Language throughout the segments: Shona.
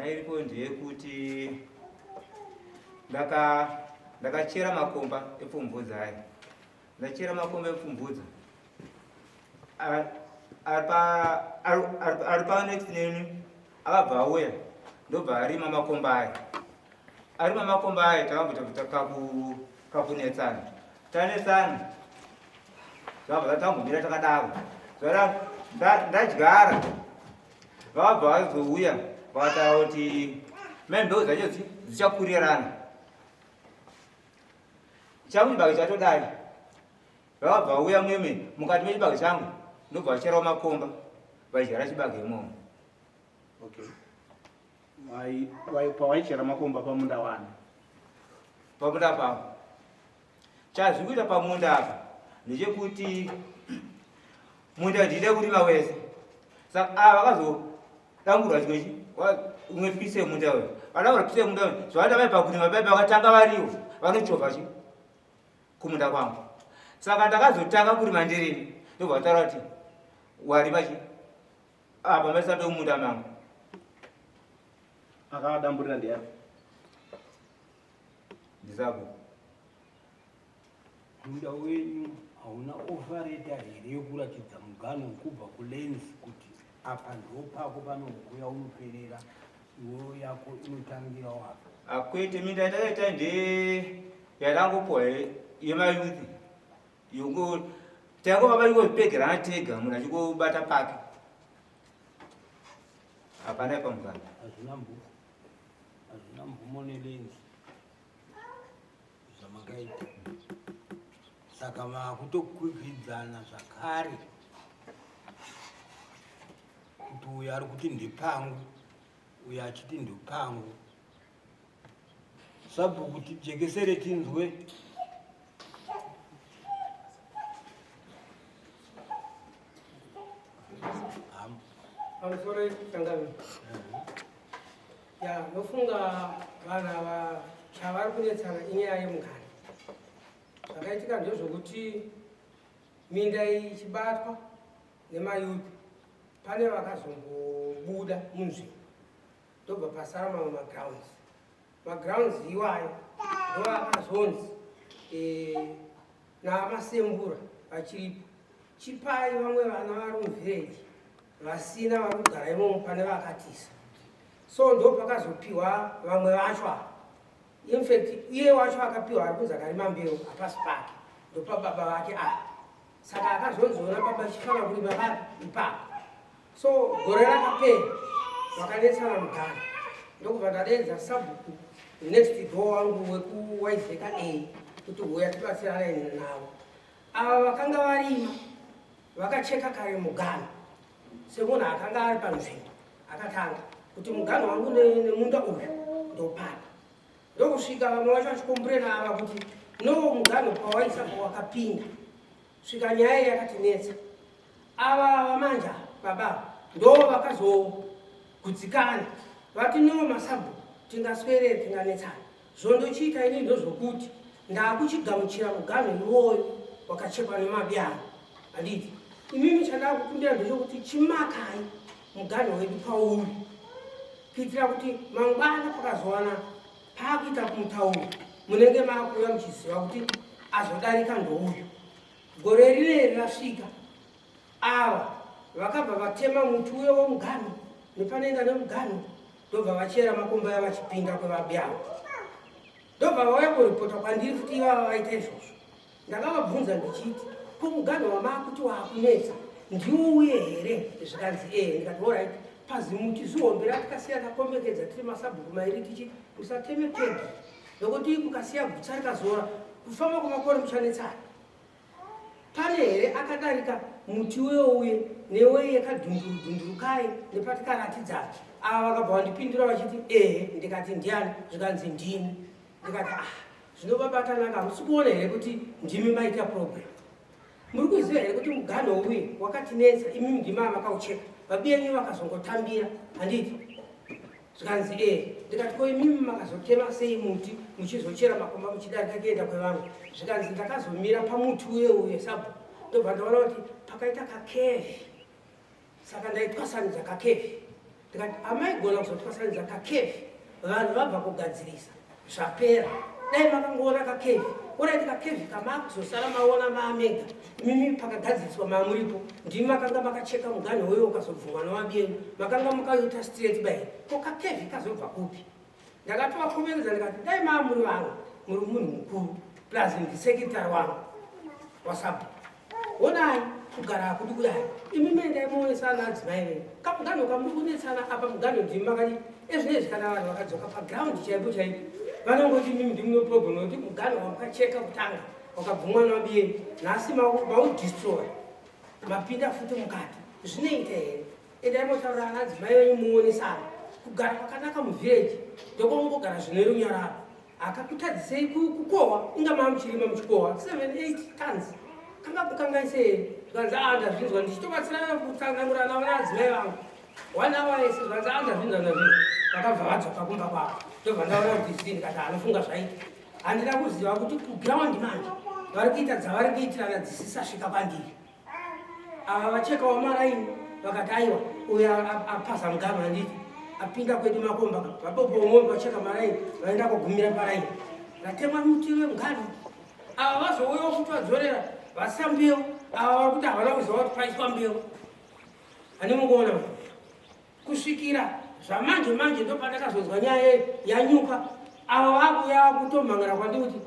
Nyaya iripo ndeyekuti ndakachera makomba epfumvudza aya. Ndachera makomba epfumvudza ari panext neni akabva auya ndobva arima makomba aya. Arima makomba aya takamboita kakunetsana. Tanetsana zvabva tambomira takadaro. Ndadyara Vabva vazouya vakataura kuti mai mbeu dzacho dzichakurirana. Changu chibage chatodai. Vabva vauya mweme mukati mechibage changu ndobva vacherawo makomba vadyara chibage imomo. Okay. Pawaichera makomba pamunda wani? Pamunda pavo. Chazviri kuita pamunda apa ndechekuti munda ndide kurima wese saka ava vakazodangurwa chimwe chi umwe pise munda uyu vadangura pise munda uyu zvavada vai pakurima pai vakatanga variwo vanochovha chi kumunda kwangu saka ndakazotanga kurima ndirini ndobva vataura kuti warima chi apa maisa ndomunda mangu akavadamburira ndiyani Ndisabhuku. Munda wenyu hauna offer letter here yekuratidza muganhu wekubva kulands kuti apa ndopako panoguya unoperera iwe yako inotangirawo apa? Akwete minda yatakaita nde yatangopuwa yemayouth yongo taingova vaingozvipegerana tega munhu achingobata pake hapana pamugano. Hazvina mbuku. Hazvina mvumo nelenzi zvamakaita saka makutokwikwidzana zvakare kuti uyu ari kuti ndepangu uyu achiti ndepangu sabhuku tijekesere tinzwe. Pamusoro changamire. Ya, ndofunga vanhu ava chavari kunetsana inyaya yemugano. Zvakaitika ndezvokuti minda iyi ichibatwa nemayouth pane vakazombobuda munzvimbo ndobva pasara mamwe magrounds. Magrounds iwayo ndoakazonzi eh, naVaMasembura vachiripo chipai vamwe vana vari muvillage vasina vari kugara imomo pane vakatisa so ndo pakazopiwa vamwe vacho ava infact iye wacho akapiwa ari kunzi akarima mbeu hapasi pake ndopababa vake ava saka akazonziona baba chifanira kurima papi ipapo So gore rakapera vakanetsana mugara ndokubva ndadeedza sabhuku next door wangu wekuwaizeka A kuti huya tibatsirane navo. Ava vakanga varima vakacheka kare muganho semunhu akanga ari panzvimbo akatanga kuti muganho wangu nemunda uyu ndopapa ndokusvika vamwe vacho vachikomburena ava kuti no muganho pawaisa pawakapinda svika nyaya iyi yakatinetsa Ava vamanja baba ndo vakazogudzikana vati no masabhuku tingaswere tinganetsana zvondochiita ini ndozvokuti ndakuchigamuchira muganhu iwoyo wakachekwa nemabyano handiti imimi chandakukumbira ndechokuti chimakai muganhu wedu pauri kuitira kuti mangwana pakazowana paakuita kumutauro munenge maakuuya muchiziva kuti azodarika ndouyu Gore rineri rasvika, ava vakabva vatema muti uye womuganhu nepanoenda nemuganhu ndobva vachera makomba aya vachipinda kwevabi avo ndobva vauya kuripota kwandiri futi ivava vaita izvozvo ndakavabvunza ndichiti ko muganhu wamaakuti waakunetsa ndiwo uye here zvikanzi ee ndikati orit pazimuti zihombe ratikasiya takombekedza tiri masabhuku mairi tichiti musateme pegi nokuti mukasiya gutsa rikazora kufamba kwamakore muchanetsana Pane here akadarika muti uyo uye newe yekadhunduru dhunduru kaye nepatikaratidzana? Ava vakabva vandipindura vachiti ehe, ndikati ndiani? Zvikanzi ndini. Ndikati ah, zvino baba Tanaka hamusi kuona here kuti ndimi maita problem? Muri kuziva here kuti muganho uye wakatinetsa imimi ndimi amakaucheka vabiyenyu vakazongotambira handiti? Zvikanzi ee ndikati ko imimi makazotema sei muti muchizochera makomba muchidarika kuenda kwevamwe zvikanzi ndakazomira pamuti uye uye sabhuku ndobva ndaona kuti pakaita kakevi saka ndaitwasanidza kakevi Ndikati amaigona kuzotwasanidza kakefi, vanhu vabva kugadzirisa zvapera, dai makangoona kakefi. Oraiti kakefi kamakuzosara maona maamega mimi pakagadziriswa mamuripo, ndimi makanga makacheka muganho uyo ukazobvumwa nowabiyenu, makanga mukayuta straight by ko kakefi kazobva kupi? Ndakatovakomeredza ndikati dai maamuri vangu muri munhu mukuru plus ndisekretary wangu wasabhu, honai kugara hakudi kudai, imi mendai muonesana adzimai venyu kamuganho kamuri kunetsana apa, muganho ndimi makadi. Ezvinezvi kana vanhu vakadzoka paground chaipo chaipo vanongoti imimi ndimi problem, nekuti muganho wamukacheka kutanga wakabvumwa nabiyeni, nhasi maudestroy mapinda futi mukati, zvinoita here? Endai motaura ana adzimai venyu muonesana. Kugara kwakanaka muvhireji ndokwamungogara zvine runyararo, akakutadzisei kukohwa? Inga maa muchirima muchikohwa 7 8 tons, kanga kukanganisei here? Zvikanzi a ndazvinzwa, ndichitobatsirana kutsanangura navo naadzimai vangu one hour yese. Zvikanzi a ndazvinzwa, ndazvinzwa. Vakabva vadzoka kumba kwavo, ndobva ndaona kuti zii, ndikati anofunga zvaita. Handina kuziva kuti kuground manje vari kuita dzavari kuitirana dzisisasvika kwandiri. Ava vachekawo maraini vakati aiwa, uyo apaza muganho, handiti apinda kwedu makomba, vabopo vacheka maraini vaenda kugumira paraini ratemwa muti wemuganho. Ava vazouyawo futi vadzorera vasisa mbeu, ava vari kuti havana kuziva kuti paiswa mbeu. Handimungoona kusvikira zvamanje manje ndopandakazonzwa nyaya yanyuka, avo vakuya kutomhangara kwandi kuti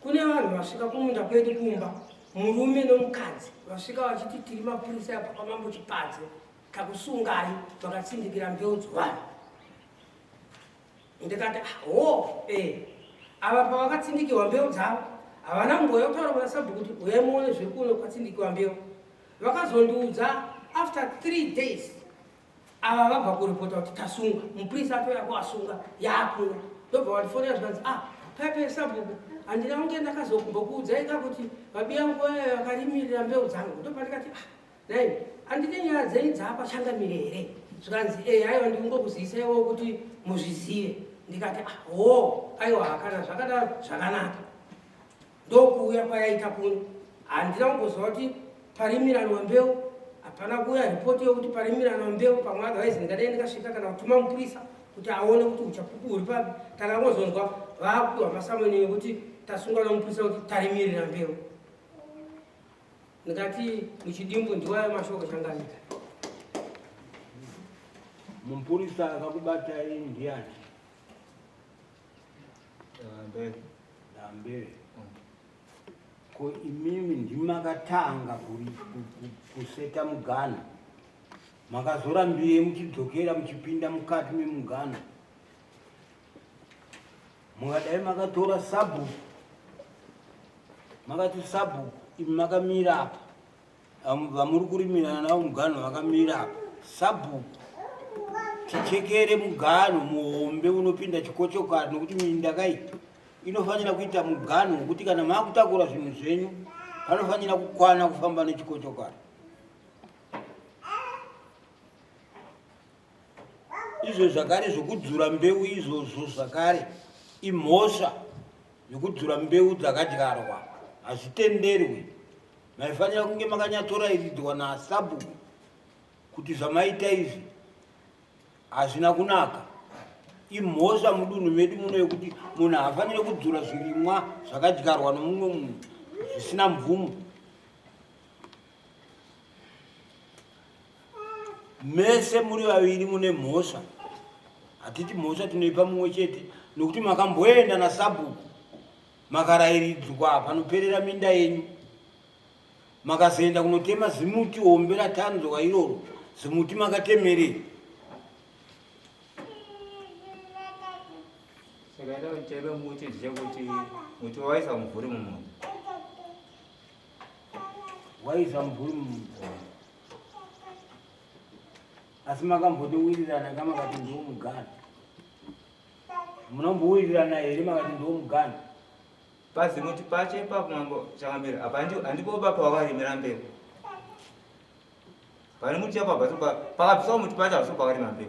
kune vanhu vasvika kumunda kwedu kumba, murume nomukadzi vasvika vachiti tiri mapurisa abva kwamambo Chipadze, takusungai vakatsindikira mbeu dzevanhu. Ndikati ho e ava pavakatsindikirwa mbeu dzavo havana kumboya kutaura kuna sabhuku kuti uyai muone zviri kuno kwatsindikiwa mbeu. Vakazondiudza after 3 days ava vabva kuripota kuti tasunga, mupurisa atouya kuvasunga yaakuno. Ndobva vandifonera zvikanzi ah paipe sabhuku, handina kunge ndakazokumbokuudzai ka kuti vabiya nguva yayo vakarimirira mbeu dzangu. Ndobva ndikati ah nai handine nyaya dzenyu dzaapachangamire here? Zvikanzi e aiwa, ndikungokuziyisaiwo kuti muzvizive. Ndikati ah ho aiwa, kana zvakadaro zvakanaka. Ndokuuya kwayaita kuno, handina kumboziva kuti parimiranwa mbeu, hapana kuuya ripoti yokuti parimiranwa mbeu pamwe, otherwise ndingadai ndikasvika kana kutuma mupurisa kuti aone kuti uchapupu huri papi. Takangozonzwa vaakupiwa masamoni ekuti tasungwa nomupurisa kuti tarimirira mbeu. Ndikati muchidimbu ndiwayo mashoko changamira. Mupurisa akakubatai ndiani? Mberi. Dambere. Ko imimi ndimakatanga kuseta mugano, makazorambire muchidzokera muchipinda mukati memugano? Mungadai makatora sabhuku, makati sabhuku imi makamira apa, vamuri kurimirana navo mugano vakamira apa, sabhuku tichekere mugano muhombe unopinda chikochokari, nokuti minda kai inofanira kuita mugano wekuti kana maakutakura zvinhu zvenyu panofanira kukwana kufamba nechikochokari. Izvo zvakare zvokudzura mbeu izvozvo zvakare imhosva, yokudzura mbeu dzakadyarwa hazvitenderwi. Maifanira kunge makanyatsorayiridzwa nasabhuku kuti zvamaita izvi hazvina kunaka, imhosva mudunhu medu muno yekuti munhu haafaniri kudzura zvirimwa zvakadyarwa nomumwe munhu zvisina mvumo. Mese muri vaviri mune mhosva, hatiti mhosva tinoipa mumwe chete, nokuti makamboenda nasabhuku makarayiridzwa panoperera minda yenyu, makazoenda kunotema zimuti hombe ratanzwa iroro, zimuti makatemerei? Saka ita chaive muti ndechekuti muti waisa mumvuri mumunda. Waisa mumvuri mumunda, asi makambotowirirana ka makati ndiwo mugano? Munombowirirana here makati ndiwo mugano? Pazimuti pacho ipapo mambo changamire, apa handipoba pawakarimira mbeu. Pane muti apo hapasi pakabviswa muti pacho hapasi pakarima mbeu.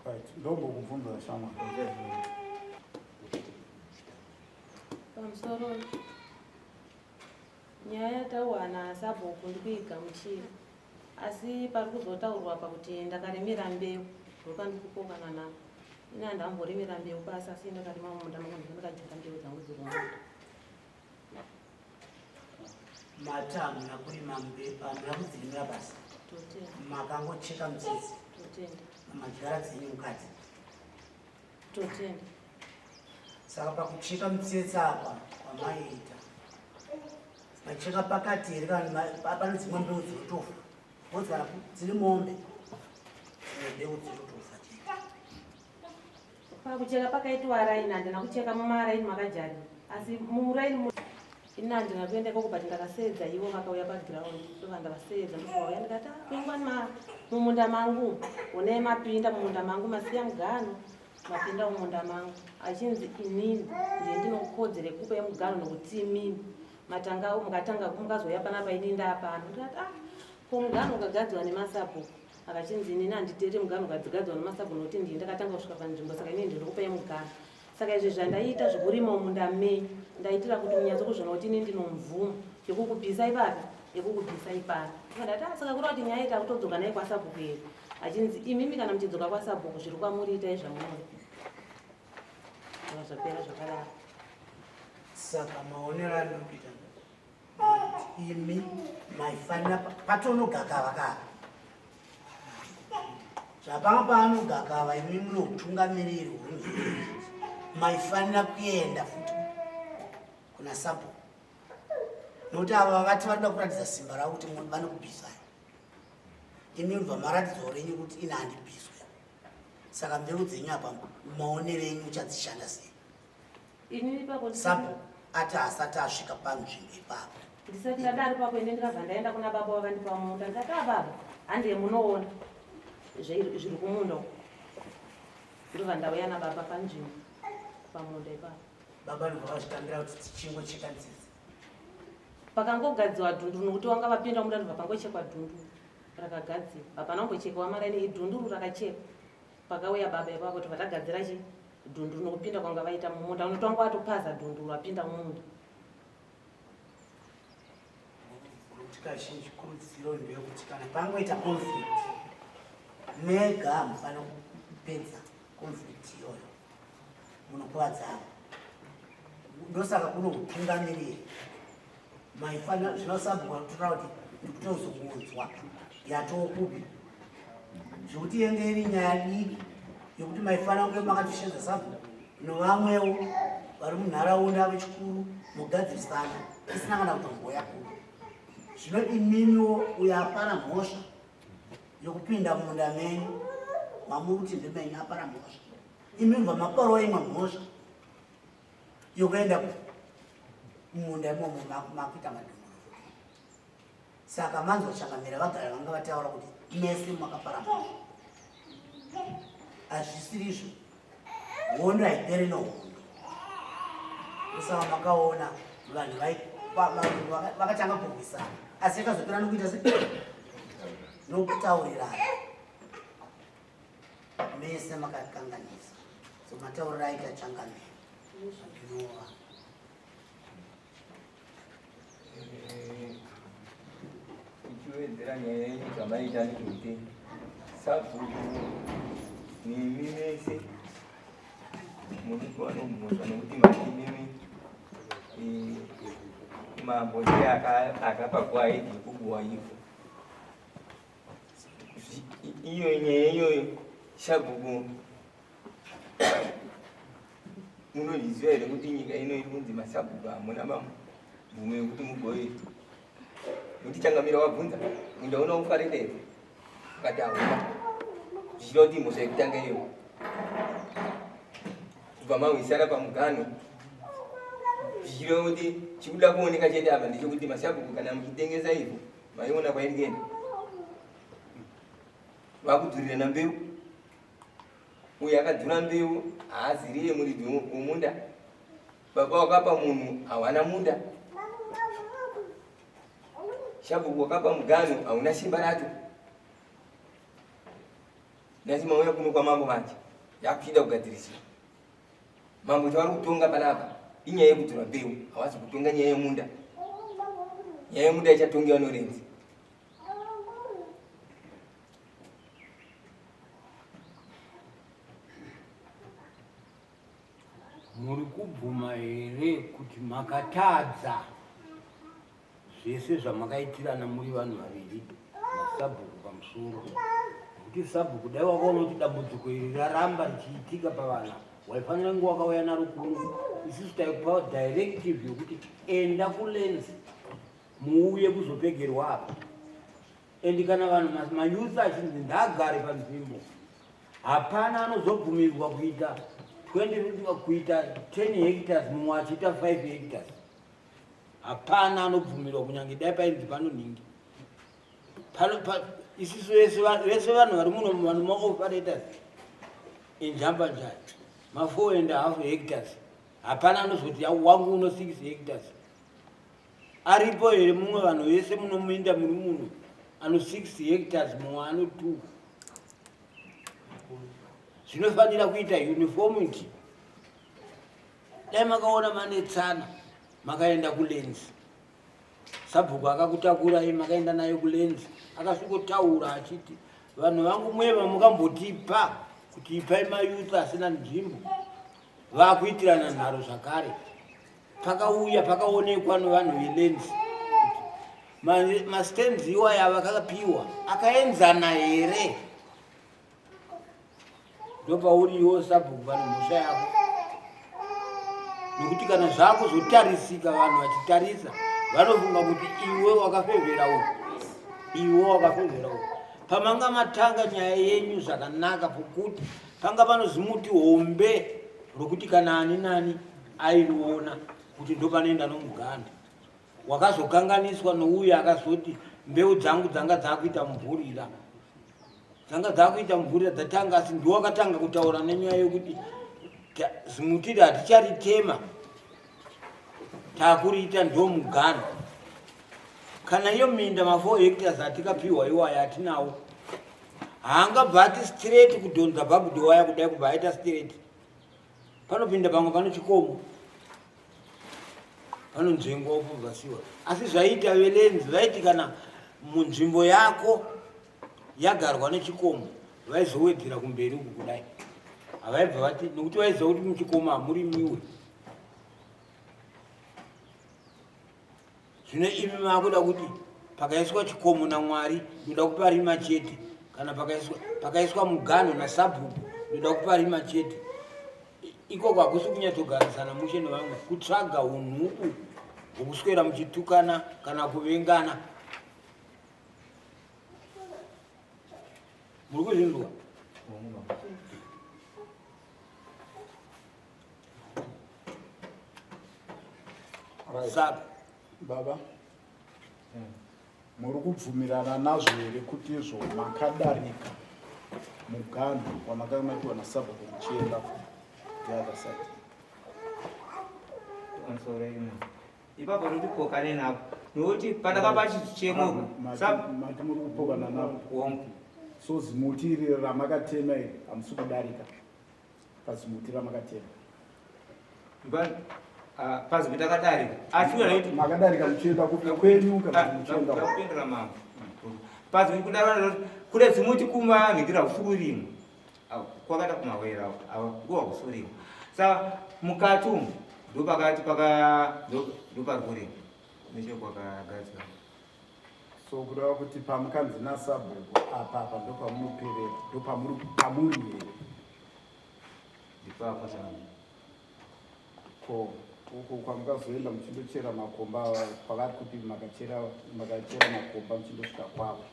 Right, ndombokubvunza shamwa. Pamusoro, nyaya yatawana sabhuku ndikuigamuchira. Asi pari kuzotaurwa apa kuti ndakarimira mbeu ndopandiri kupokana navo. Ini handamborimira mbeu pasi asi ndakarima mumunda mangu ndiko ndakadyara mbeu dzangu dziri mumunda. Mati hamuna kurima mbeu, hamuna kudzirimira pasi. Totenda. Makangocheka mutsetse. Totenda. Madyara dzenyu mukati. Totenda. Saka pakucheka mutsetse apa kwamaiita macheka pakati here kana pane dzimwe mbeu dzinotofa because kana dziri mombe dzimwe mbeu dzinotofa chete. Pakucheka pakaitwa raini handina kucheka mumaraini makadyariwa asi muraini ini handina kuenda ikoko but ndakaseedza ivo vakauya paground ndobva ndavaseedza ndobva ndikati ah, kuingwa mumunda mangu honai mapinda mumunda mangu masiya mugano mapinda mumunda mangu achinzi inini ndiye ndinokodzero yekupa yemuganho nokuti imini matanga mukatanga mukazouya panapa ini ndapano ndikati ah ko muganho ukagadzwa nemasabhuku akachinzi inini handiteere muganho ukagadzwa nemasabhuku nokuti ndiye ndakatanga kusvika panzvimbo saka inini ndinokupa yemuganho saka izvi zvandaita zvekurima mumunda menyu ndaitira kuti munyatso kuzviona kuti ini ndinomvumo yekukubvisa ipapi yekukubvisa ipapi ndati ah, saka kureva kuti nyaya ita kutodzoka naye kwasabhuku here achinzi imimi kana muchidzoka kwasabhuku zviri kwamuri itai zvamunoda zvapera zvakadaro saka maonero andiri kuita imi maifanira patonogakava kaa zvapanga paanogakava imi mune utungamiriri huri maifanira kuenda futi kuna sabhuku nokuti ava vati vanoda kuratidza simba ravo kuti vanokubvisai imi mubva maratidzawo renyu kuti ini handibviswe saka mbeu dzenyu apa maonero enyu uchadzishanda sei sabhuku ati asati asvika panzvimbo ipapo ndisati ndadaro papo ini ndikabva ndaenda kuna baba vakandipa munda ndikati a ah, baba handiye munoona zviri kumunda uko ndobva ndauya nababa panzvimbo pamunda ipapo baba ndobva vazvitambira kuti tichingocheka nzizi pakangogadziwa dhunduru nokuti wanga vapinda munda ndobva pangochekwa dhunduru rakagadzirwa hapana kumbochekwa maraini idhunduru rakachekwa pakauya baba ipapo tobva tagadzira chi dhunduru nokupinda kwanga vaita mumunda unoti wanga watopaza dhunduru wapinda mumunda nokuti kazhinji kurudziro ndeyekuti kana pangoita conflict mega hamufanira kupedza conflict iyoyo munokuvadzana ndosaka kuno utungamiriri maifanira zvinosabhuka kutora kuti ndikutozokunzwa yatookupi zvekuti yenge iri nyaya diki yekuti maifanira kunge makatoshenza sabhuku novamwewo vari munharaunda vechikuru mogadzirisana isina kana kutomboya kuno zvino imimiwo uyo apara mhosva yokupinda mumunda menyu mamuri kuti ndemenyu apara mhosva imi mva maparawo imwe mhosva yokuenda mumunda imomo makuita madhumuro saka manzwa changamira vagara vanga vataura kuti mese makapara mhosva hazvisirizvo hondo haiperi nohondo usava makaona vanhu vakatanga kurwisana asi yakazopera nokuita se nokutaurirana mese makakanganisa so matauriro aita changamire ndinova Ichiwedzera nyaya yenyu zvamaita ndikuti sabhuku nemi mese muri kuva nomhosva nokuti mati imimi eh, mambo ndiye akapa gwai yekubuwa ivhu iyo nyaya iyoyo sabhuku munozviziva here kuti nyika ino iri kunzi masabhuku hamuna mvumo yekuti mugoe nokuti changamira wabvunza munda una ufarira here ukati hauna zvichida kuti mhosva yekutanga iyo kubva mahwisana pamuganho zvichireva kuti chikuda kuoneka chete apa ndechekuti masabhuku kana muchitengesa ivhu maiona kwairi kuenda vakudzurira mbeu Uyo akadzura mbeu haaziriye muridzi womunda. Baba wakapa munhu hawana munda. Shabhuku wakapa muganhu hauna simba racho. Nhasi mauya kuno kwamambo manje yakuchida kugadzirisira. Mambo chavari kutonga panapa inyaya yekudzura mbeu, hawasi kutonga nyaya yemunda. Nyaya yemunda ichatongewa norenzi. Muri kubvuma here kuti makatadza zvese zvamakaitirana muri vanhu vaviri nasabhuku pamusoro? Nekuti sabhuku dai wakaona kuti dambudziko iri raramba richiitika pavana, waifanira kunge wakauya naro kuno. Isusu taikupa directive yokuti enda kuLens muuye kuzopegerwa apa. And kana vanhu mayouth achinzi ndaagare panzvimbo, hapana anozobvumirwa kuita 20 kuita 10 hectares mumwe achiita 5 hectares. Hapana anobvumirwa kunyange dai painzi panonhingi. Isusu vese vanhu vari muno vanhu maoperators enjambanjani ma 4 and a half hectares, hapana anozoti wangu uno 6 hectares. Aripo here mumwe vanhu vese munomuinda muri muno ano 6 hectares mumwe ano 2? Zvinofanira kuita uniformity. Dai makaona manetsana makaenda kuLens, sabhuku akakutakurai makaenda nayo kuLens, akasvikotaura achiti vanhu vangu mweva mukambotipa kuti ipai mayouth asina nzvimbo vakuitirana nharo zvakare. Pakauya pakaonekwa nevanhu veLens mastands iwaya vakapiwa akaenzana here? Ndopauriwo sabhuku pane mhosva yako, nokuti kana zvakuzotarisika vanhu vachitarisa vanofunga kuti iwe wakafevhera uku, iwe wakafevhera uku. Pamanga matanga nyaya yenyu zvakanaka, pokuti panga pano zimuti hombe rokuti kana ani nani airiona kuti ndopanoenda nomuganda. Wakazokanganiswa nouyo akazoti mbeu dzangu dzanga dzakuita mvurira, dzanga dzakuita mvurira dzatanga, asi ndiwo akatanga kutaura nenyaya yokuti zimuti iri haticharitema, takuriita ndo mugano. Kana iyo minda ma4 hectares atikapiwa iwaya atinawo, haangabva ati straight kudhonza bhabhudhi waya kudai kubva aita straight. Panopinda pamwe pano chikomo panonzvengwa upobvasiwa. Asi zvaiita veLens vaiti kana munzvimbo yako yagarwa nechikomo vaizowedzera kumberi uku kudai, havaibva vati nokuti vaiziva kuti muchikomo hamurimiwe. Zvino imi makuda kuti pakaiswa chikomo naMwari ndoda kuparima chete, kana pakaiswa muganho nasabhuku ndoda kuparima chete. Ikoko hakusi kunyatsogarisana mushe nevamwe, kutsvaga unhubu hwokuswera muchitukana kana kuvengana. Muri kuzvinzwa? Saka baba, muri kubvumirana nazvo here kuti izvo makadarika muganhu wamakanga mapiwa nasabhuku muchienda the other side? Ipapo riri kupokane napo nokuti pandakapa chichemo mati muri kupokana napo. Hongu. So zimuti iri ramakatema iri hamusi kudarika pazimuti ramakatema? Pazimuti akadarika, asi makadarika muchienda kupi kwenyu kana muchienda kupindura mambo? Pazimuti kudaro kune zimuti kumanhikira kusukurima kwakaita kumawera nguva kusurima, saka mukati umu ndopakati paka ndopari kurima nechekwakagadzira. So kureva kuti pamukanzi nasabhuku apa apa ndopamunoperera, ndopamuri pamuri here? Ndipapo changu. Ko uko kwamukazoenda muchindochera makomba kwavari kuti makachera makachera makomba muchindosvika kwavo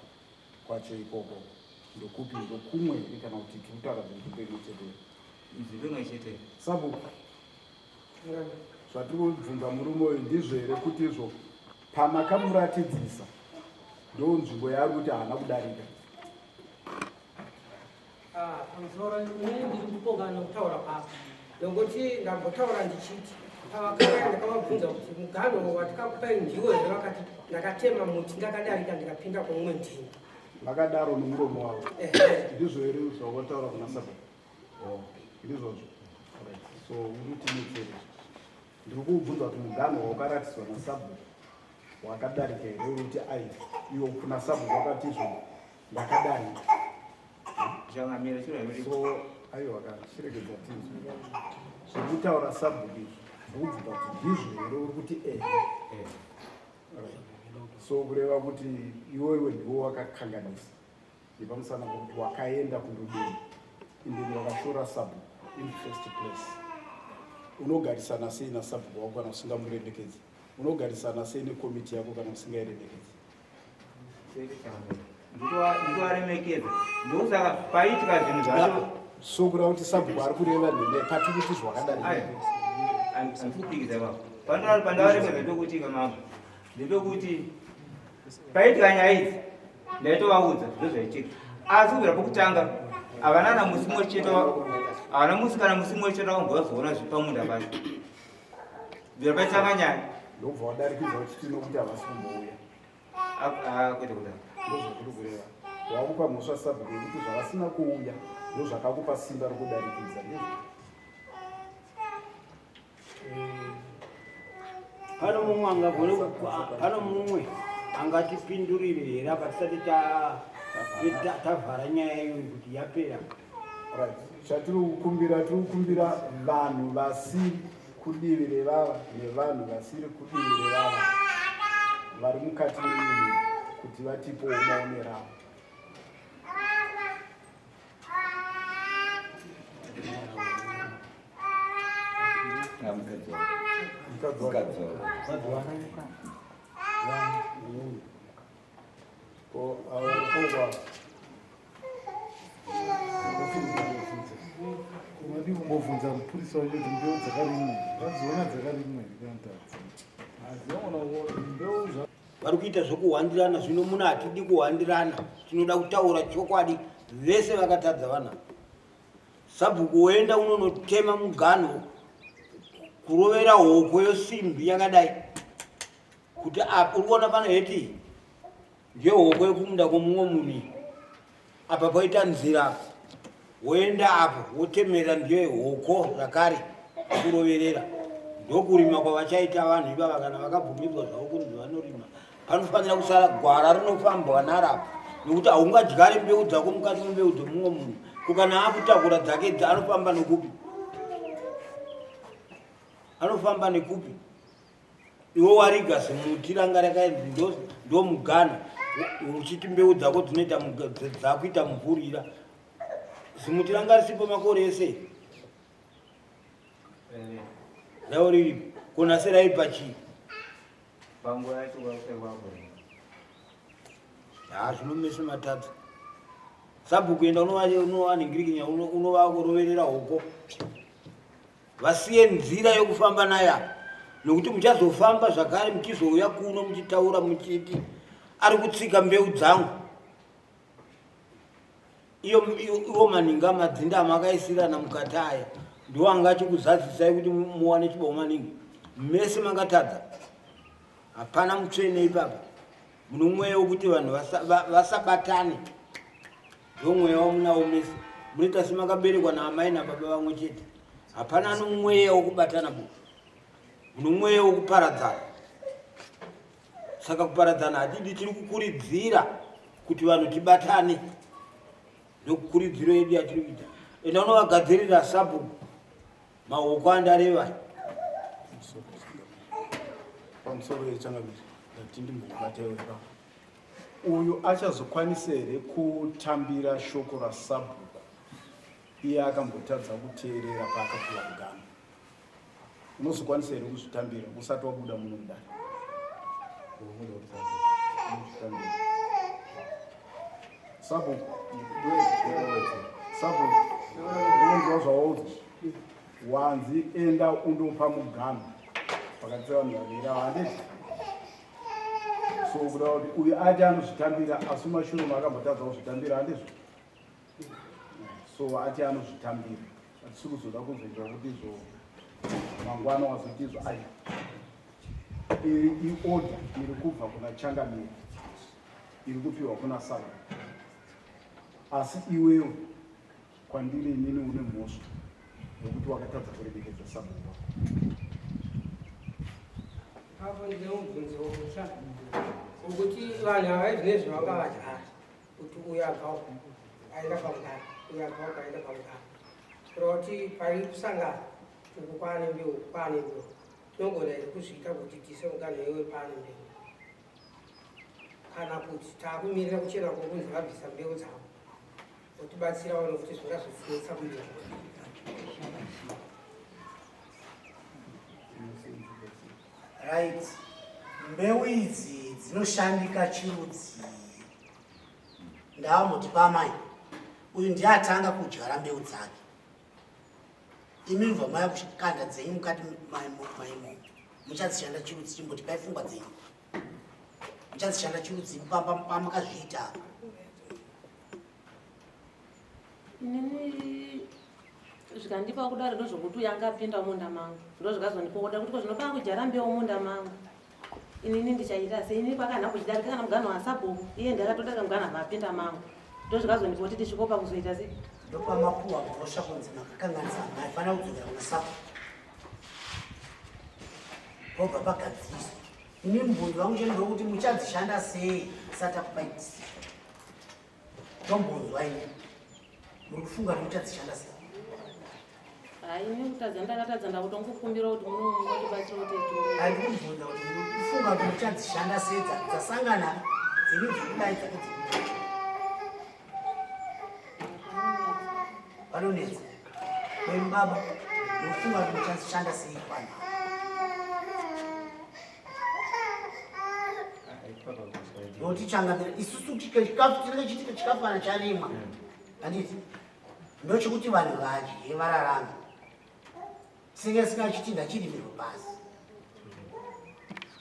kwacho ikoko ndokupi, ndokumwe here kana kuti tiri kutaura zvinzvimbo imwe chete? Nzvimbo imwe chete. Sabhuku, zvatiri kubvunza murume uyu ndizvo here kuti izvo pamakamuratidzisa ndo nzvimbo yaari kuti haana kudarika? Pamusoro, inini ndiri kupokana kutaura papa nokuti ndambotaura ndichiti pavakauya ndakavabvunza kuti muganho watikakupai ndiwo here, vakati ndakatema muti ndakadarika ndikapinda kwomumwe ndini. Vakadaro nomuromo wavo? Ndizvo here zvawataura kuna sabhuku? Ndizvozvo. So uri kutinetsere, ndiri kukubvunza kuti muganho wawakaratidzwa nasabhuku wakadarika here? Uri kuti ai, iwo kuna sabhuku wakati izvo ndakadarika. Changamira, chiro so aiwa ka, chiregedza tinzwe. Zviri kutaura sabhuku izvi, ndikubvunza kuti ndizvo here, uri kuti ehe. Right. So kureva kuti iwewe ndiwo wakakanganisa nepamusana pokuti wakaenda kundodini, indeni wakashora sabhuku in the first place. Unogarisana sei nasabhuku wako kana usingamuremekedzi? Unogarisana sei nekomiti yako kana usingairemekedzi? Nditovaremekedza, ndokusaka paiitika zvinhu zvacho. So kureva kuti sabhuku ari kureva nhema, patiri kuti zvakadari? Handikupikisa ipapo. Pandavaremekedza ndokuti kamambo, ndepekuti paiitika nyaya idzi ndaitovaudza ndozvaitika, asi kubvira pokutanga havana na musi mumwe chete, havana musi kana musi mumwe chete vakambovazoona zviri pamunda pacho bvira paitanga nyaya. Ndobva wadarikidza uchiti nokuti havasi kumbouya. Kwete kudaro. Ndozvakuri kureva, wakupa mhosva sabhuku yekuti zvavasina kuuya ndozvakakupa simba rokudarikidza, ndizvo? Pano mumwe angagone, pano mumwe angatipindurire here apa tisati tavhara nyaya iyoyi kuti yapera? Right. Chatiri kukumbira, tiri kukumbira vanhu vasiri kudivi revava nevanhu vasiri kudivi revava vari mukati menyika kuti vatipowo maonero avo. Mukadzi wako. Ko avo kokwa. Kumadii kumbobvunza mupurisa wacho kuti mbeu dzakarimwa, vadziona dzakarimwa here kana kuti hadzina? Hadziona mbeu zva Vari kuita zvokuhwandirana zvino. Muna hatidi kuhwandirana, tinoda kutaura chokwadi. Vese vakatadza vana. Sabhuku woenda unonotema muganho, kurovera hoko yosimbi yakadai kuti apa uri kuona pano heti ndehoko yekumunda kwomumwe munhu, apa poita nzira apa, woenda apo wotemera, ndiyo hoko zvakare kuroverera. Ndokurima kwavachaita vanhu ivava kana vakabvumidzwa zvavo kunzi vanorima. Panofanira kusara gwara rinofambwa narapo, nokuti haungadyare mbeu dzako mukati membeu dzomumwe munhu. Ko kana akutakura dzake idzi, anofamba nokupi? Anofamba nekupi? Iwe wariga zimuti ranga rakaenzi ndo mugano, uchiti mbeu dzako dzinoita dzakuita mumvurira. Zimuti ranga risipo makore ese ravo riripo, konase raipa chii? Panguva yacho kwakusekwapo. Ha, zvinomese matadza. Sabhuku, enda unovanhingirikinya, unovakuroverera hoko, vasiye nzira yokufamba nayo apa, nokuti muchazofamba zvakare muchizouya kuno muchitaura muchiti ari kutsika mbeu dzangu. Iyo iwo maninga madzinda amakaisirana mukati aya ndiwo angachikuzadzisai kuti muwane chibomo maningi. Mese makatadza, hapana mutsvene ipapa. Muno mweya wekuti vanhu vasabatane, ndo mweya wamunawo mese. Munoita semakaberekwa naamai nababa vamwe chete. Hapana ano mweya wokubatana bu, muno mweya wokuparadzana. Saka kuparadzana hatidi, tiri kukuridzira kuti vanhu tibatane. Ndokukurudziro yedu yatiri kuita. Enda unovagadzirira sabhuku maoko andareva. Pamusoro yechangamire, ndati ndimbobata iwe ipapo. Uyu achazokwanisa here kutambira shoko rasabhuku iye akambotadza kuteerera paakapiwa mugano? Unozokwanisa here kuzvitambira usati wabuda muno mudare? Unozvitambira. Sabhuku, sabhuku, unonzwa zvawaudzwa? Wanzi enda undopa muganho pakati pevanhu vaviri ava, handiti? So kuda kuti uyu ati anozvitambira, asi mumashure maakambotadza kuzvitambira, handizvo? So ati anozvitambira, hatisi kuzoda kuzoita kuti izvo mangwana wazoti izvo. Ai, iri iorder iri kubva kuna changamire, iri kupiwa kuna sabhuku, asi iwewe kwandiri inini une mhosva yekuti wakatadza kuremekedza sabhuku wako. Apo ndine mubvunzo wokuti wokuti vanhu ava izvinezvi vanga vadyara kuti uyu abva uku aenda pamugaro, uyu abva uku aenda pamugaro, kureva kuti pari kusangana. Uku kwaane mbeu, uku kwaane mbeu. Tinogona here kuzviita kuti tiise muganhu iwe paane mbeu? Kana kuti taakumirira kuchena kwokunzi vabvisa mbeu dzavo votibatsirawo nokuti zvingazopfuutsa kumberi. Right, mbeu idzi dzinoshandika chirudzii? Ndavamboti pamai uyu ndiye atanga kudyara mbeu dzake, imi mubva maya kukanda dzenyu mukati maimo, muchadzishanda chirudzi? Chimboti pai pfungwa dzenyu, muchadzishanda chirudzi pamakazviita apa? Inini zvikandipa kudaro ndozvokuti uyo anga apinda munda mangu, ndozvikazondipokoda kuti ko zvino kudyara mbeu munda mangu inini ndichaita sei? Inini kwakanha kuchidarika kana muganho wasabhuku, iye ndakatodarika muganho apapinda mangu, ndozvikazondipa kuti tisvikopa kuzoita sei. Ndopamapuwa mhosva kunzi makakanganisa, maifanira kudzokera kuna sapo pobva pagadziriswa. Ini mubvunzo wangu cheni ndokuti muchadzishanda sei tisati takupai decision? Tombonzwa ini, muri kufunga kuti muchadzishanda sei? Hai, ini kutadza ndakatadza, ndakutongokumbira kuti munongotibatsira kuti Handikubvunza kuti muri kufunga kuti muchadzishanda sei, dzasangana dzenyu dzekudai, dzake dzekudai, vanonetsa kwenu. Baba, mukufunga kuti muchadzishanda sei kwana? Nokuti changamira, isusu chikafu chinenge chitika, chikafu kana charimwa, handiti ndochekuti vanhu vadye vararame? Singe singachiti ndachirimirwa pasi.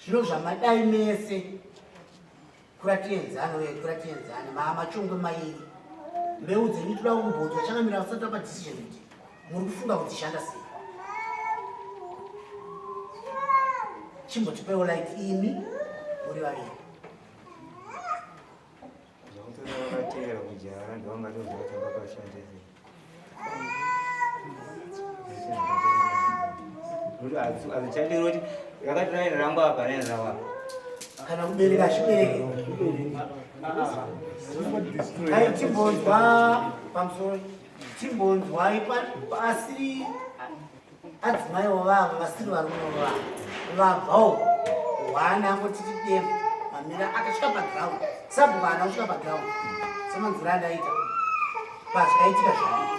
Zvino zvamadai mese kuratienzano uye kuratienzane maamachongwe mairi mbeu dzenyu, toda kumbodzwa changamira vasati vapa decision kuti muri kufunga kudzishanda sei. Chimbotipewo light imi muri vaviri. Zvakutoda vakateera kudyara ndovangatoziva kuti vakashande sei. Nokuti hazichandiri kuti rakati raini rangu apa, raini ravo apa. Kana kubereka zvibereke ai, timbonzwa pamusoro, timbonzwai asiri adzimaiwo vavo vasiri varume vavo vabvawo hwana angotiti demo mamira akasvika paground, sabhuku haana kusvika paground semanzira andaita pazvikaitika zvavo.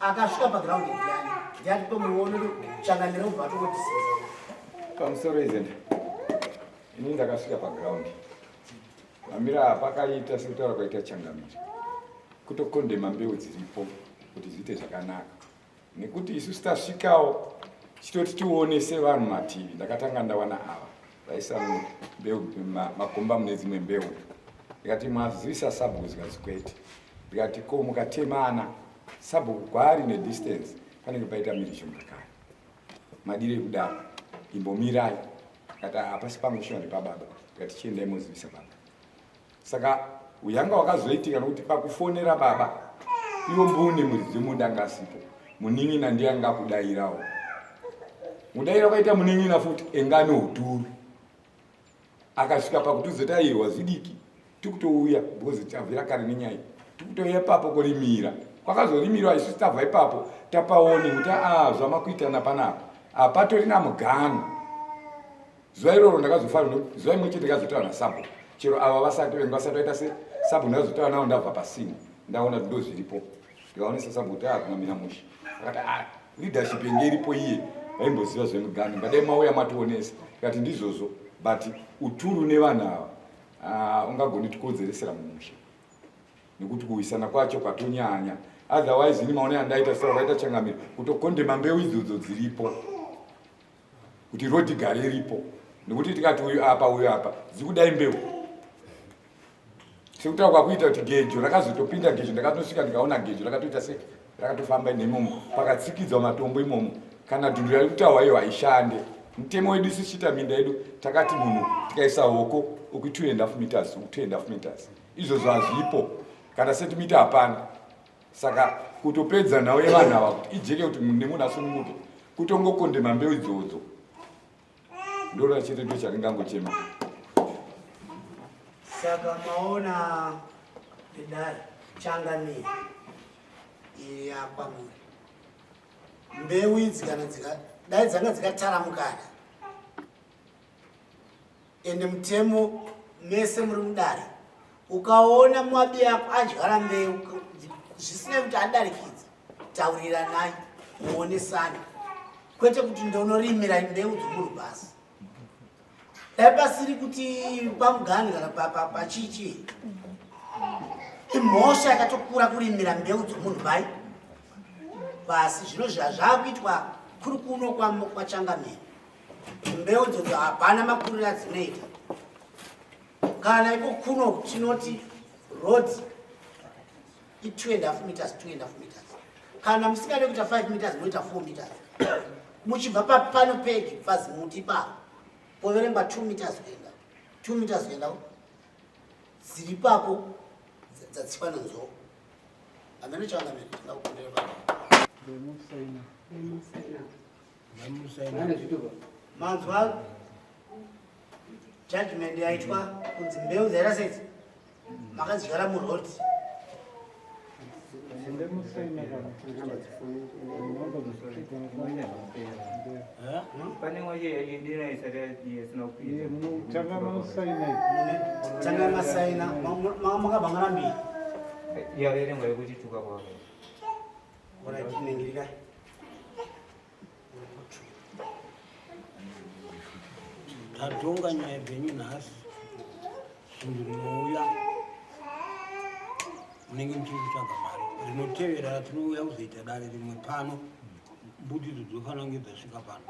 Akasvika paground ndiani? Ndiati pemuono changamira ubva atongotisinza. Pamusoro izenda, ini ndakasvika paground, mamira pakaita sekutaura kwaita changamira, kutokondema mbeu dziripo kuti zviite zvakanaka, nekuti isusu tasvikawo chitoti tione sevanhu mativi. Ndakatanga ndawana ava vaisa mbeu makomba mune dzimwe mbeu, ndikati mwazivisa sabhuku? Zikazi kwete. Ndikati ko mukatemana, sabhuku kwaari nedistance panenge paita mhirizhonga kare, madire ekudaro, imbomirai. Akati hapasi pangu shuwa, ndepababa. Ndikati chiendai mozivisa baba. Saka uyanga wakazoitika nokuti pakufonera baba iwo mbune muridzi wemunda anga asipo, munin'ina ndiye anga akudairawo. Mudaira kwaita munin'ina futi engane uturu, akasvika pakutuzoti aiwa zvidiki, tikutouya because tabvira kare nenyaya, tikutouya ipapo kurimira kwakazorimirwa. Isusu tabva ipapo tapaone kuti a zvamakuitana panapa hapatorina mugano. Zuva iroro ndakazofanira, zuva imwe chete ndakazotaura nasabhuku, chero ava vasati vengu vasati vaita se sabhuku, ndakazotaura navo ndabva pasini, ndaona kuti ndo zviripo. Ndikaonesa sabhuku kuti akunamira mushe. Akati a leadership yenge iripo iye vaimboziva zvemugano, ngadai mauya mationesa. Ndikati ndizvozvo, but uturu nevanhu ava, ah, ungagoni tikodzeresera mumusha nekuti kuwisana kwacho kwatonyanya. Otherwise ini maone andaita sera kwaita changamiro, kutokondema mbeu idzodzo dziripo kuti road igare iripo, nekuti tikati uyu apa, uyu apa, dzikudai mbeu sekutaura kwakuita kuti gejo rakazotopinda. Gejo ndakatosvika ndikaona gejo rakatoita se rakatofamba neimomo pakatsikidzwa matombo imomo. Kana dhundu rari kutaurwa iyo haishande. Mutemo wedu isu chiita minda yedu takati munhu tikaisa hoko uku 2.5 meters, uku 2.5 meters, izvozvo hazvipo, kana sentimita hapana. Saka kutopedza nhau yevanhu ava kuti ijeke, kuti munhu nemunhu asununguke, kutongokondema mbeu idzodzo, ndorora chete, ndo charingangochema. Saka maona vedare, changamire, iri yakwamuri. Mbeu idzi kana dzika dai dzanga dzikataramukana ende mutemo mese muri mudare ukaona mabi ako adyara mbeu zvisinei kuti adarikidza tauriranai muonesane kwete kuti ndonorimira mbeu dzomunhu pasi dai pasiri kuti pamugani kana pachichi imhosva yakatokura kurimira mbeu dzomunhu pai pasi zvino zvazvakuitwa kuri kuno kwachangamire mbeu dzodzo hapana makuriro adzinoita kana iko kuno tinoti road i 2 and half meters 2 and half meters kana musingade kuita 5 meters moita 4 meters muchibva pano pegi pazimuti ipapo poverengwa 2 meters kuenda 2 meters kuenda dziri ipapo dzatsikwa nenzou hameno changamire tingakukumbira papo Manzwa judgment yaitwa kunzi mbeu dzaita sei makadyara muroad. Tanga masaina makabangana mbiri. Yaverengwa yekuti tuka kwako. Alright, ningirika. Tatonga nyaya dzenyu nhasi, zvinhu rinouya munenge muchiri kutsvaga mari, rinotevera ratinouya kuzoita dare rimwe pano, mbudzi idzo dzofanira kunge dzasvika pano.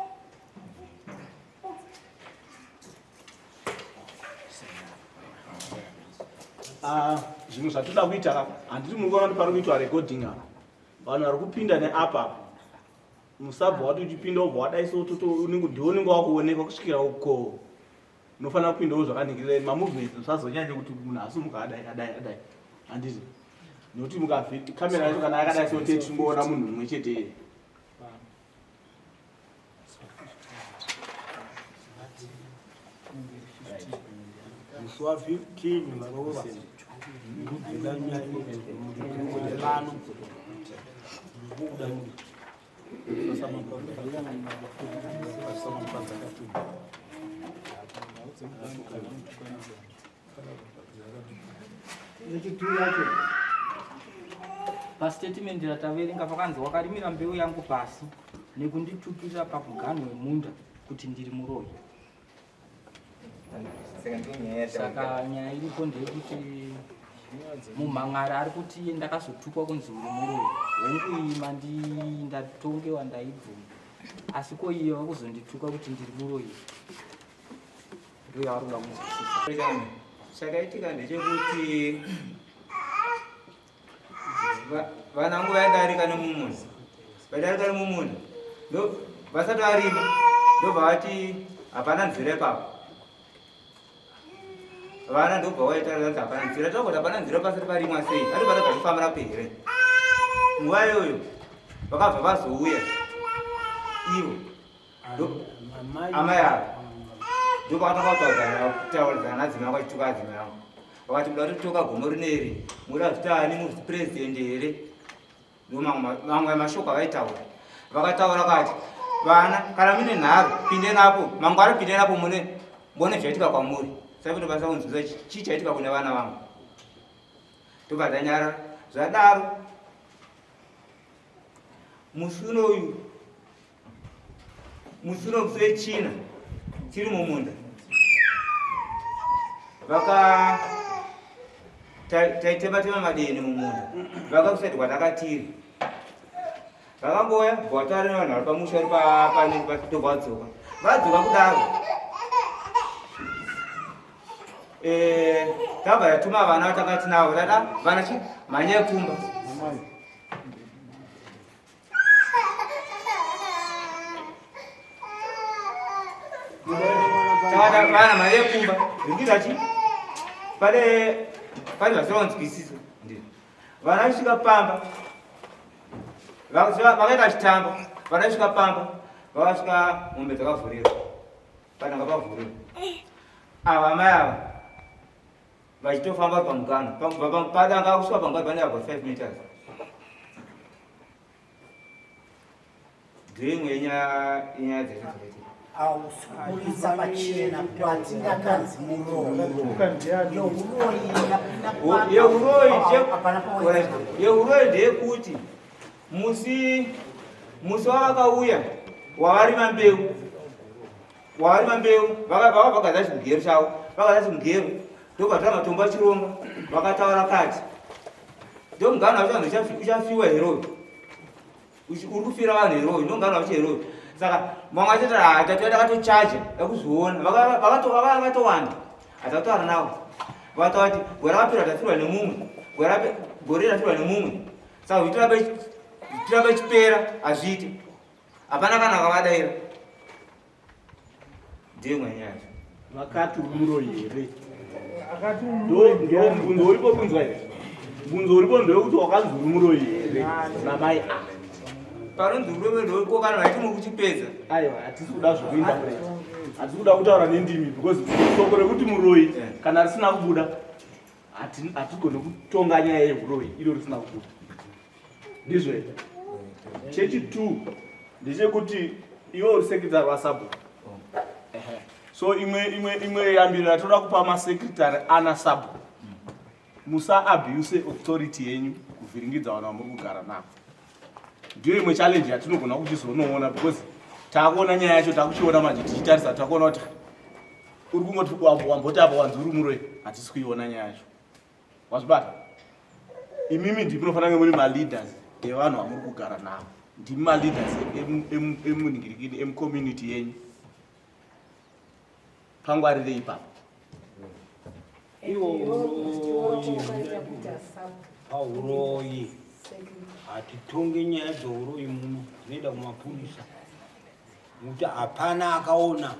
Ah, zvinhu zvatinoda kuita handiti muri kuona kuti pari kuitwa recording apa vanhu vari kupinda neapa apa musabva wati uchipinda wobva wadai so toto ndiwe unenge wakuonekwa kusvikira uko unofanira kupindawo zvakaningirira mamovements usazonyanye kuti munhu asumuka adai adai adai handiti nokuti mukakamera yacho kana yakadai so tee tichingoona munhu mumwe chete iye Musi wa 15 varova pano kubuda Yechituru yacho pastatement rataverenga pakanzi wakarimira mbeu yangu pasi nekunditukirira pamuganho wemunda kuti ndiri muroyi. Saka nyaya iripo ndeyekuti mumhan'ari ari kuti ndakazotukwa kunzi uri muroyi. Hongu iyi mandi ndatongewa ndaibvuma, asi ko iye wakuzondituka kuti ndiri muroyi ndoyaari kuda kunzwisisa. Chakaitika ndechekuti vanangu vaidarika nemumunda, vaidarika nemumunda vasati varima ndobva vati hapana nzira ipapo. Vana ndobva waita vanzi hapana nzira, takuti hapana nzira pasati parimwa sei, ati vana vachifambira here. Nguva iyoyo vakabva vazouya ivo amai ava ndopakatanga kutaudzana nadzimai vangu vachituka adzimai vangu vakati muda kutotoka gomo rineri muda zvitaani muri president here ndomamwe mashoko avaitaura vakataura kati vana kana mune nharo pinde napo mangwana pinde napo mune mbone zvaitika kwamuri saka ndokwanisa kunzwisa chii chaitika kune vana vangu tobva tanyarara zvadaro musi unoyu musi uno musi wechina tiri mumunda vaka taitema tema madeni mumunda vakakusaidi kwatakatiri vakangouya bvatari nevanhu vari pamusha uri patobva vadzoka vadzoka kudaro eh, tabva tatuma vana vatanga tinavo tada vana chi mhanyai kumba Tawada vana mari yekumba zvirikuita chi pane pane vasinganzwisisa ndi vana vasvika pamba vakaita chitamba vana vasvika pamba vakasvika mombe dzakavhurirwa pananga pavhurirwa ava amai ava vachitofamba pamugano padanga kusvika pamugano pane about 5 meters. Ndoimwe yenyaya dzacho dzakaitika. Ausikurisa pachena kwati ndakanzi muroyi. Yeuroyi Yeuroyi ndeyekuti musi musi wavakauya wavarima mbeu wavarima mbeu vakabva vakagadza chimugero chavo vakagadza chimugero ndovatora matombo achironga vakataura kati ndomugano wacho vanhu uchafiwa here uri kufira vanhu here uyu ndongana vacho here uyu saka vamwe vachiti ah, tatuya takatochaja ekuzviona vakatowanda hatakutaura navo vakataura kuti gore rakapera tafirwa nemumwe gore rafirwa nemumwe saka zvitiramba chipera hazviite hapana kana akavadaira ndiyo imwe nyaya yacho vakati uri muroyi here mubvunzo uripo kunzwa here mubvunzo uripo ndewekuti wakanzi uri muroyi here namai a panonzi urume ndoko kana vaiti muri kuchipedza aiwa hatisi kuda zvekuinda kure hatisi kuda kutaura nendimi because shoko rekuti muroyi kana risina kubuda hatigone kutonga nyaya yehuroyi iro risina kubuda ndizvo here chechi t ndechekuti iwe uri sekretary wasabhuku so imwe imwe imwe yambiro yatoda kupa masekretary ana sabhuku musaabuse authority yenyu kuvhiringidza vanhu vamuri kugara navo ndiyo imwe challenge yatinogona kuchizonoona because takuona nyaya yacho takuchiona manje tichitarisa takuona kuti uri kungoti wamboti apa wanzi uri muroyi hatisi kuiona nyaya yacho wazvibata imimi ndimi munofanira kunge muri maleaders evanhu vamuri kugara navo ndimi maleaders emunhingirikini emucommunity yenyu pangwarirei ipapo pauroyi hatitonge nyaya dzouroyi muno dzinoenda kumapurisa nekuti hapana akaona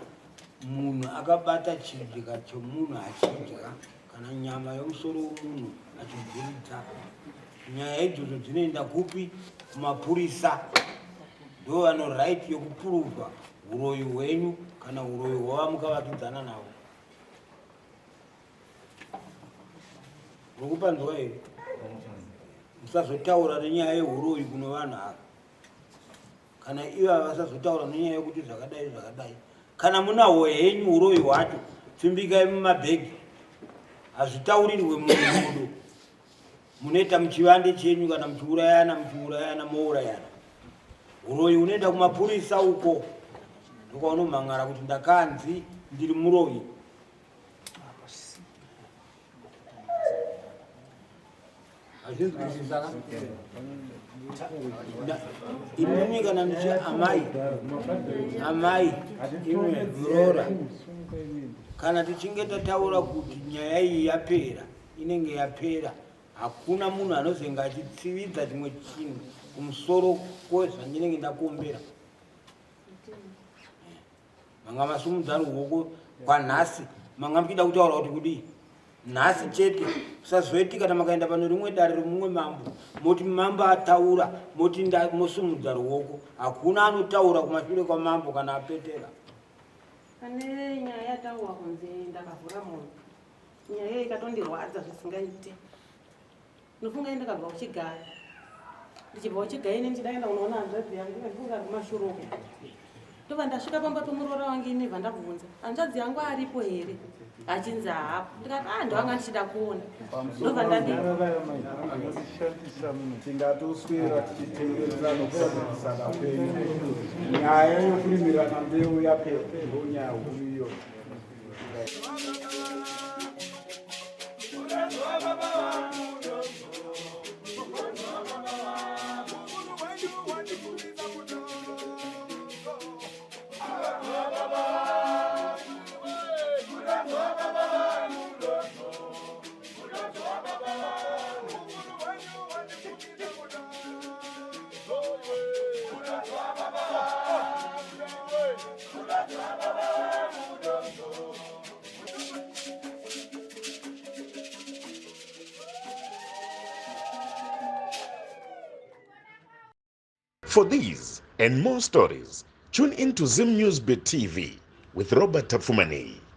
munhu akabata chidya chomunhu achidya kana nyama yomusoro womunhu achibviridza nyaya idzodzo dzinoenda kupi kumapurisa ndo vano right yokupuruvha uroyi hwenyu kana uroyi hwavamukavakidzana navo urikupanzwa here musazotaura nenyaya yeuroyi kuno vanhu ava kana ivava vasazotaura nenyaya yekuti zvakadai zvakadai kana munahwo henyu uroyi hwacho pfimbikai mumabhegi hazvitaurirwe murudo munoita muchivande chenyu kana muchiurayana muchiurayana mourayana uroyi unoenda kumapurisa uko ndokwaunomhan'ara kuti ndakanzi ndiri muroyi Hazvinzwisisa inini kana ndichi amai amai imwe muroora kana tichinge tataura kuti nyaya iyi yapera inenge yapera hakuna munhu anozenge achitsividza chimwe chinhu kumusoro kwezvandinenge ndakuombera manga masumudza ruoko kwanhasi manga muchida kutaura kuti kudii nhasi chete usazoiti kana makaenda pano rimwe dare romumwe mambo moti mambo ataura moti mosumudza ruoko hakuna anotaura kumashure kwamambo kana apetera pane nyaya yataurwa kunzi ndakavhura munhu nyaya iyo ikatondirwadza zvisingaite Ndofunga ini ndakabva kuchigaya. Ndichibva kuchigaya ini ndichida kuenda kunoona hanzvadzi yangu ndifunga kumashure uko. Ndobva ndasvika pamba pemuroora wangu ini bva ndabvunza hanzvadzi yangu aripo here? Achinzi haapo. Ndikati ah ndowanga ndichida kuona. Ndobva ndadi Tingatoswera tichitengerera nokusadzikisana kwenyu. Nyaya yokurimirana mbeu yapera ndonyaya huru iyoyo. For these and more stories, tune in to Zim News Bit TV with Robert Tafumani.